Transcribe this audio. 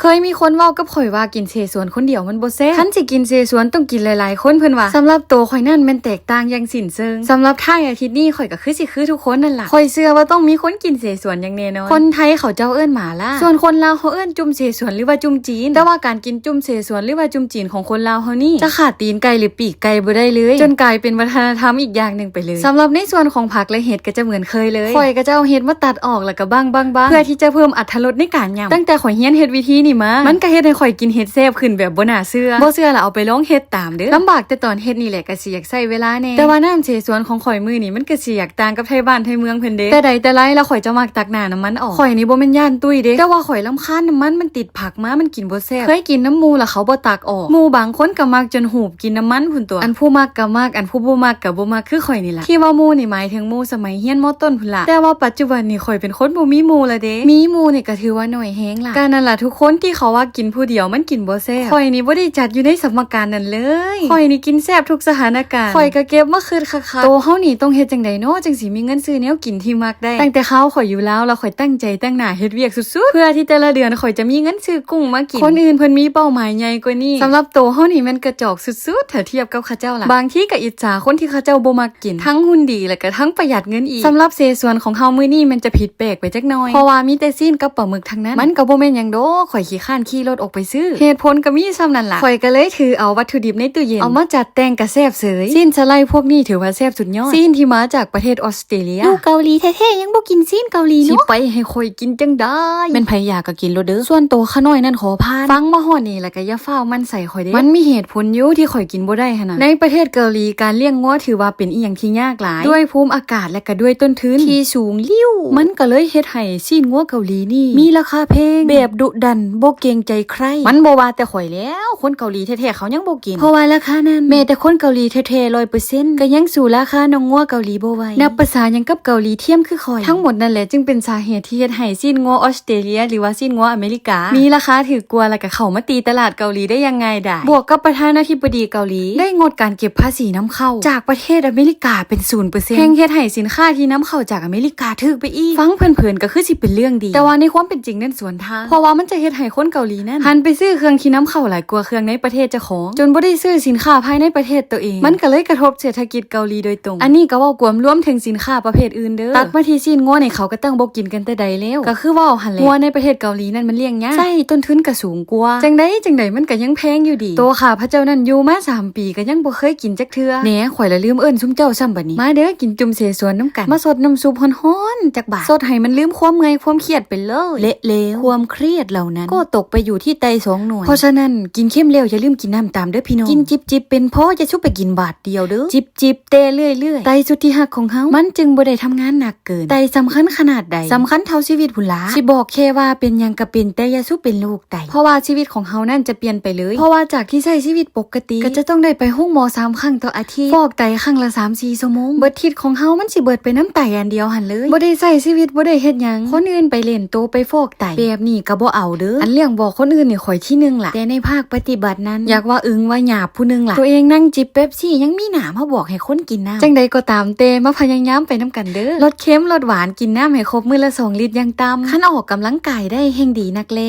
ເຄີຍມີຄົນເວົ້າກັບຂ້ອຍວ່າກິນເສສວນຄົນດຽວມັນບໍ່ແຊບ, ຄັນຊິກິນເສສວນຕ້ອງກິນຫຼາຍໆຄົນເພິ່ນວ່າ. ສຳລັບໂຕຂ້ອຍນັ້ນແມ່ນແຕກຕ່າງຢ່າງສິ້ນເຊີງ. ສຳລັບທ້າຍອາທິດນີ້ ຂ້ອຍກໍຄືຊິຄືທຸກຄົນນັ້ນລະ. ຂ້ອຍເຊື່ອວ່າຕ້ອງມີຄົນກິນເສສວນຢ່າງແນ່ນອນ. ຄົນໄທເຂົາເຈົ້າເອີ້ນໝາລ່າ, ສ່ວນຄົນລາວເຮົາເອີ້ນຈຸ່ມເສສວນ ຫຼືວ່າຈຸ່ມຈີນ. ແຕ່ວ່າການກິນຈຸ່ມເສສວນ ຫຼືວ່າຈຸ່ມຈີນຂອງຄົນລາວເຮົານີ້ ຈະຂາຕີນໄກ່ ຫຼື ປີກໄກ່ບໍ່ໄດ້ເລີຍ, ຈົນກາຍເປັນວັດທະນະທຳອີກຢ່າງໜຶ່ງໄປເລີຍ. ສຳລັບໃນສ່ວນຂອງຜັກ ແລະ ເຫັດກໍຈະເໝືອນເຄີຍເລີຍ. ຂ້ອຍກໍຈະເອົາເຫັດມາຕັດອອກ ແລ້ວກໍບັ້ງໆໆ ເພື່ອທີ່ຈະເພີ່ມອດຖະລົດໃນການຫຍ້ຳ. ຕັ້ງແຕ່ຂ້ອຍຮຽນເຮັດວິທີນີ້ມາ ມັນກໍເຮັດໃຫ້ຂ້ອຍກິນເຫັດແຊບຂຶ້ນແບບບໍ່ໜ້າເຊື່ອ. ບໍ່ເຊື່ອລະເອົາໄປລອງເຮັດຕາມເດີ້. ລຳບາກແຕ່ຕອນເຮັດນີ້ແຫຼະ, ກໍຊິຢາກໃຊ້ເວລາແດ່. ແຕ່ວ່ານ້ຳເສສວນຂອງຂ້ອຍມື້ນີ້ ມັນກໍຊິຢາກຕ່າງກັບໄທບ້ານໄທເມືອງເພິ່ນເດ້. ແຕ່ໃດແຕ່ໃດລະ ຂ້ອຍຈະມັກຕັກໜ້ານ້ຳມັນອອກ. ຂ້ອຍນີ້ບໍ່ແມ່ນຢ້ານຕຸ້ຍເດ້, ແຕ່ວ່າຂ້ອຍລຳຄານນ້ຳມັນ, ມັນຕິດຜັກມາ, ມັນກິນບໍ່ແຊບ. ເຄີຍກິນນຳໝູ່ລະ ເຂົາບໍ່ຕັກອອກ. ໝູ່ບາງຄົນກໍມັກຈົນຫູບກິນນ້ຳມັນພຸ້ນຕົວະ. ອັນຜູ້ມັກກໍມັກ, ອັນຜູ້ບໍ່ມັກກໍບໍ່ມັກ ຄືຂ້ອຍນີ້ລະ. ທີ່ວ່າໝູ່ນີ້ໝາຍເຖິງໝູ່ສະໄໝຮຽນ ມ.ຕົ້ນ ພຸ້ນລະ. ແຕ່ວ່າປັດຈຸບັນນີ້ຂ້ອຍເປັນຄົນບໍ່ມີໝູ່ລະເດ້. ມີໝູ່ນີ້ກໍຖືວ່າໜ້ອຍແຮງລະ. ກໍນັ້ນລະ ທຸກຄົນທີ່ເຂົາວ່າກິນຜູ້ດຽວມັນກິນບໍ່ແຊບ, ຂ້ອຍນີ້ບໍ່ໄດ້ຈັດຢູ່ໃນສຳມະການນັ້ນເລີຍ. ຂ້ອຍນີ້ກິນແຊບທຸກສະຖານະການ. ຂ້ອຍກໍເກັບມາຄິດຄັກໆ, ໂຕເຮົານີ້ຕ້ອງເຮັດຈັ່ງໃດນໍ ຈຶ່ງຊິມີເງິນຊື້ແນວກິນທີ່ມັກໄດ້. ຕັ້ງແຕ່ຄາວຂ້ອຍຢູ່ລາວລະ ຂ້ອຍຕັ້ງໃຈຕັ້ງໜ້າເຮັດວຽກສຸດໆ ເພື່ອທີ່ແຕ່ລະເດືອນຂ້ອຍຈະມີເງິນຊື້ກຸ້ງມາກິນ. ຄົນອື່ນເພິ່ນມີເປົ້າໝາຍໃຫຍ່ກວ່ານີ້. ສຳລັບໂຕເຮົານີ້ແມ່ນກະຈອກສຸດໆ ຖ້າທຽບກັບເຂົາເຈົ້າລະ. ບາງທີກໍອິດສາຄົນທີ່ເຂົາເຈົ້າບໍ່ມັກກິນ, ທັງຫຸ່ນດີ ແລະ ກະທັງປະຢັດເງິນອີກ. ສຳລັບເສສວນຂອງເຮົາມື້ນີ້ແມ່ນຈະຜິດແປກໄປຈັກໜ້ອຍ, ເພາະວ່າມີແຕ່ຊີ້ນກັບປາໝຶກທັງນັ້ນ. ມັນກໍບໍ່ແມ່ນຫຍັງດອກ, ຂ້ອຍຂີ້ຄ້ານຂີ່ລົດອອກໄປຊື້. ເຫດຜົນກໍມີສ່ຳນັ້ນລະ. ຂ້ອຍກໍເລີຍຖືເອົາວັດຖຸດິບໃນຕູ້ເຢັນ ເອົາມາຈັດແຕ່ງກະແຊບເສີຍ. ຊີ້ນສະໄລພວກນີ້ຖືວ່າແຊບສຸດຍອດ. ຊີ້ນທີ່ມາຈາກປະເທດອອສເຕຣເລຍ. ຢູ່ເກົາຫຼີແທ້ໆ ຍັງບໍ່ກິນຊີ້ນເກົາຫຼີເນາະ. ຊິໄປໃຫ້ຂ້ອຍກິນຈັ່ງໃດ? ແມ່ນໃຜຢາກກໍກິນໂລດເດີ. ສ່ວນໂຕຂ້ານ້ອຍນັ້ນຂໍຜ່ານ. ຟັງມາຮອດນີ້ແລ້ວກໍຢ່າຟ້າວໝັ້ນໃສ່ຂ້ອຍເດ້. ມັນມີເຫດຜົນຢູ່ທີ່ຂ້ອຍກິນບໍ່ໄດ້ຫັ້ນນະ. ໃນປະເທດເກົາຫຼີ ການລ້ຽງງົວຖືວ່າເປັນອີ່ຫຍັງທີ່ຍາກຫຼາຍ ດ້ວຍພູມອາກາດ ແລະ ກໍດ້ວຍຕົ້ນທຶນທີ່ສູງລິ້ວ. ມັນກໍເລີຍເຮັດໃຫ້ຊີ້ນງົວເກົາຫຼີນີ້ມີລາຄາແພງແບບດຸດັນ ບໍ່ເກງໃຈໃຄ. ມັນບໍ່ວ່າແຕ່ຂ້ອຍແລ້ວ, ຄົນເກົາຫຼີແທ້ໆເຂົາຍັງບໍ່ກິນ ເພາະວ່າລາຄານັ້ນ ແມ້ແຕ່ຄົນເກົາຫຼີແທ້ໆ ຮ້ອຍເປີເຊັນ ກໍຍັງສູ້ລາຄາໜັງງົວເກົາຫຼີບໍ່ໄຫວ. ນັບປະສາຫຍັງກັບເກົາຫຼີທຽມຄືຂ້ອຍ? ທັງໝົດນັ້ນແຫຼະຈຶ່ງເປັນສາເຫດທີ່ເຮັດໃຫ້ຊີ້ນງົວອອສເຕຣເລຍ ຫຼືວ່າຊີ້ນງົວອາເມລິກາ ມີລາຄາຖືກກວ່າ ແລ້ວກໍເຂົ້າມາຕີຕະຫຼາດເກົາຫຼີໄດ້ຢ່າງງ່າຍດາຍ. ບວກກັບປະທານາທິບໍດີເກົາຫຼີໄດ້ງົດການເກັບພາສີນຳເຂົ້າຈາກປະເທດອາເມລິກາເປັນສູນເປີເຊັນ ແຮ່ງເຮັດໃຫ້ສິນຄ້າທີ່ນຳເຂົ້າຈາກອາເມລິກາຖືກໄປອີກ. ຟັງເຜິນໆກໍຄືຊິເປັນເລື່ອງດີ, ແຕ່ວ່າໃນຄວາມເປັນຈິງນັ້ນສວນທາງ, ເພາະວ່າມັນຈະເຮັດໃຫ້ຄົນເກົາຫຼີນັ້ນຫັນໄປຊື້ເຄື່ອງທີ່ນຳເຂົ້າຫຼາຍກວ່າເຄື່ອງໃນປະເທດເຈົ້າຂອງ, ຈົນບໍ່ໄດ້ຊື້ສິນຄ້າພາຍໃນປະເທດໂຕເອງ. ມັນກໍເລີຍກະທົບເສດຖະກິດເກົາຫຼີໂດຍ ຕົງ. ອັນນີ້ກໍເວົ້າກວມລວມເຖິງສິນຄ້າປະເພດອື່ນເດີ້. ຕັດມາທີ່ຊີ້ນງົວນີ້ ເຂົາກໍຕັ້ງບໍ່ກິນກັນແຕ່ໃດແລ້ວ. ກໍຄືເວົ້າຫັ້ນແຫຼະ, ງົວໃນປະເທດເກົາຫຼີນັ້ນມັນລ້ຽງຍາກ, ໃຊ້ຕົ້ນທຶນກໍສູງກວ່າ. ຈັ່ງໃດຈັ່ງໃດມັນກໍຍັງແພງຢູ່ດີ. ໂຕຂ້າພະເຈົ້ານັ້ນຢູ່ມາສາມປີ ກໍຍັງບໍ່ເຄີຍກິນຈັກເທື່ອ. ແໜ ຂ້ອຍລະລືມເອີ້ນຊຸມເຈົ້າຊ້ຳບັດນີ້. ມາເດີ້ ກິນຈຸ່ມເສສວນນຳກັນ. ມາຊົດນ້ຳຊຸບຮ້ອນໆຈັກບາດ. ຊົດໃຫ້ມັນລືມຄວາມເມື່ອຍຄວາມຄຽດໄປເລີຍ. ແລະແລ້ວຄວາມຄຽດເຫຼົ່ານັ້ນກໍຕົກໄປຢູ່ທີ່ໄຕສອງໜ່ວຍ. ເພາະສະນັ້ນ ກິນເຄັມແລ້ວຢ່າລືມກິນນ້ຳຕາມເດີ້ພີ່ນ້ອງ. ກິນຈິບໆເປັນພໍ, ຢ່າຊຸບໄປກິນບາດດຽວເດີ້. ຈິບ ຈິບແຕ່ເລື້ອຍໆ. ໄຕສຸດທີ່ຮັກຂອງເຮົາ ມັນຈຶ່ງບໍ່ໄດ້ທຳງານໜັກເກີນ. ໄຕສຳຄັນຂະໜາດໃດ? ສຳຄັນເທົ່າຊີວິດພຸ້ນລະ. ຊິບອກແຄ່ວ່າເປັນຫຍັງກະເປັນ, ແຕ່ຢ່າສູ່ເປັນໂລກໄຕ, ເພາະວ່າຊີວິດຂອງເຮົານັ້ນຈະປ່ຽນໄປເລີຍ. ເພາະວ່າຈາກທີ່ໃຊ້ຊີວິດປົກກະຕິ ກະຈະຕ້ອງໄດ້ໄປໂຮງໝໍສາມຄັ້ງຕໍ່ອາທິດ, ຟອກໄຕຄັ້ງລະສາມສີ່ຊົ່ວໂມງ. ເບິດທິດຂອງເຮົາມັນຊິເບິດໄປນຳໄຕອັນດຽວຫັ້ນເລີຍ. ບໍ່ໄດ້ໃຊ້ຊີວິດ, ບໍ່ໄດ້ເຮັດຫຍັງ. ຄົນອື່ນໄປຫຼິ້ນ, ໂຕໄປຟອກໄຕ. ແບບນີ້ກະບໍ່ເອົາເດີ້. ອັນເລື່ອງບອກຄົນອື່ນນີ້ຂ້ອຍທີໜຶ່ງລະ, ແຕ່ໃນພາກປະຕິບັດນັ້ນ ຢາກວ່າອຶງວ່າຫຍາບ ຜູ້ໜຶ່ງລະ. ໂຕເອງນັ່ງຈິບເປັບຊີ ຍັງມີໜ້າມາບອກໃຫ້ຄົນກິນນ້ຳ. ຈັ່ງໃດກໍຕາມແຕ່ ມາພະຍາຍາມໄປນຳກັນເດີ້. ລົດເຄັມລົດຫວານ, ກິນນ້ຳໃຫ້ຄົບມື້ລະສອງລິດຢ່າງຕ່ຳ. ຄັນອອກກຳລັງກາຍໄດ້ແຮ່ງດີນັກແລ.